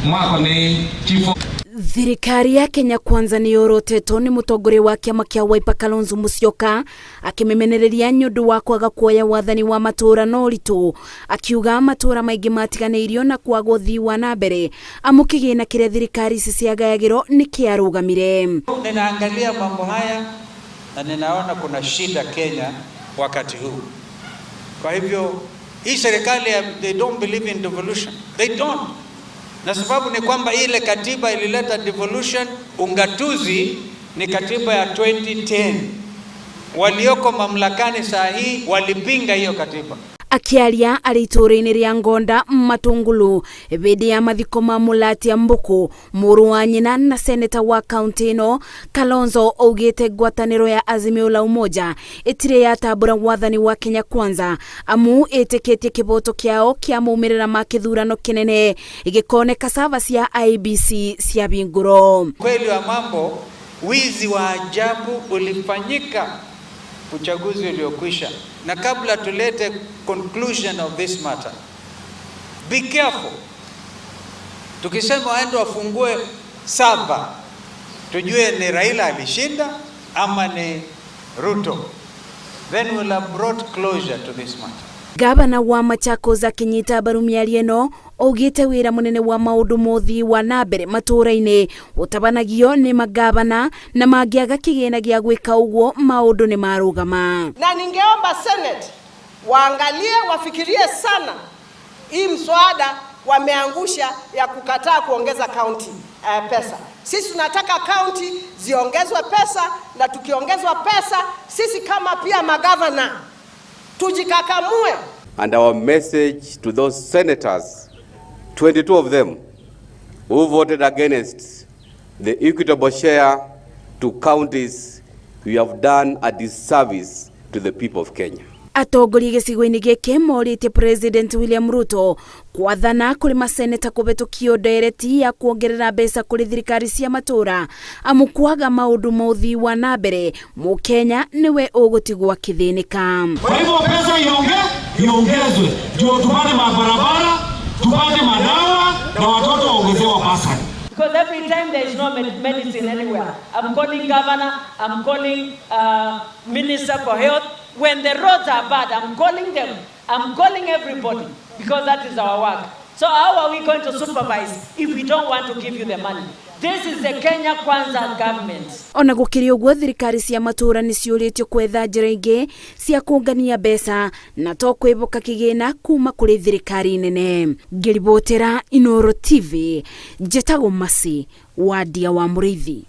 Mwako nĩ chief. Thirikari ya Kenya Kwanza nĩ yorotetwo nĩ mũtongoria wa kĩama kĩa Wiper Kalonzo Musyoka akĩmemenereria nĩ ũndũ wa kwaga kuoya wathani wa matũũra na ũritũ, akiuga matũũra maingĩ matiganĩirio na kwaga ũthii wa na mbere amu kĩgĩna kĩrĩa thirikari ici ciagayagĩrwo nĩ kĩarũgamire. Ninaangalia mambo haya na ninaona kuna shida Kenya wakati huu. Kwa hivyo hii serikali, they don't believe in devolution. They don't. Na sababu ni kwamba ile katiba ilileta devolution, ungatuzi, ni katiba ya 2010. Walioko mamlakani saa hii walipinga hiyo katiba. Akiaria arĩ itũũra-inĩ rĩa Ngonda Matungulu hĩndĩ ya mathiko ma Mũlatia Mbuku, mũrũ wa nyina na seneta wa kaunti ĩno, Kalonzo augĩte ngwatanĩro ya Azimio la Umoja ĩtirĩ yatambũra wathani wa Kenya Kwanza amu ĩtĩkĩtie kĩboto kĩao kĩa maumĩrĩra ma kĩthurano kĩnene gĩkoneka server cia IEBC cia bingũro. Kweli wa mambo, wizi wa ajabu ulifanyika uchaguzi uliokwisha, na kabla tulete conclusion of this matter, be careful. Tukisema waende wafungue server, tujue ni Raila alishinda ama ni Ruto, then we'll have brought closure to this matter. Gavana wa Machakos akinyita mbaru mĩario ĩno augĩte wĩra mũnene wa maũndũ ma ũthii wa na mbere matũũra-inĩ ũtabanagio nĩ magavana na mangĩaga kĩgĩna gĩa gwĩka ũguo maũndũ nĩ marũgama. Na ningeomba Senate waangalie, wafikirie sana hii mswada wameangusha ya kukataa kuongeza county pesa. Sisi tunataka county ziongezwe pesa, na tukiongezwa pesa sisi kama pia magavana tujikakamue. And our message to those senators, 22 of them, who voted against the equitable share to counties, we have done a disservice to the people of Kenya. Atongoria gĩcigo-inĩ gĩkĩ morĩtie President William Ruto kwathana kũrĩ maseneta kũhetũkio ndereti ya kuongerera mbeca kũrĩ thirikari cia matũũra amu kwaga maũndũ ma ũthii wa na mbere mũkenya nĩwe ũgũtigwo akĩthĩnĩka. Kwa hivyo pesa iongezwe ndio tupate mabarabara, tupate madawa na watoto waongezewa basari. Because every time there is no medicine anywhere, I'm calling governor, I'm calling minister for health. When the roads are bad, I'm calling them. I'm calling everybody because that is our work. So how are we going to supervise if we don't want to give you the money? This is the Kenya Kwanza government. Ona gũkĩrĩ ũguo, thirikari cia matũũra nĩ ciũrĩtio kwetha njĩra ingĩ cia kũngania mbeca na to kwĩhoka kĩgĩna kuma kũrĩ thirikari nene. Ngĩribotera Inoro TV, njĩtagwo Masi Wadia wa Mũrĩithi.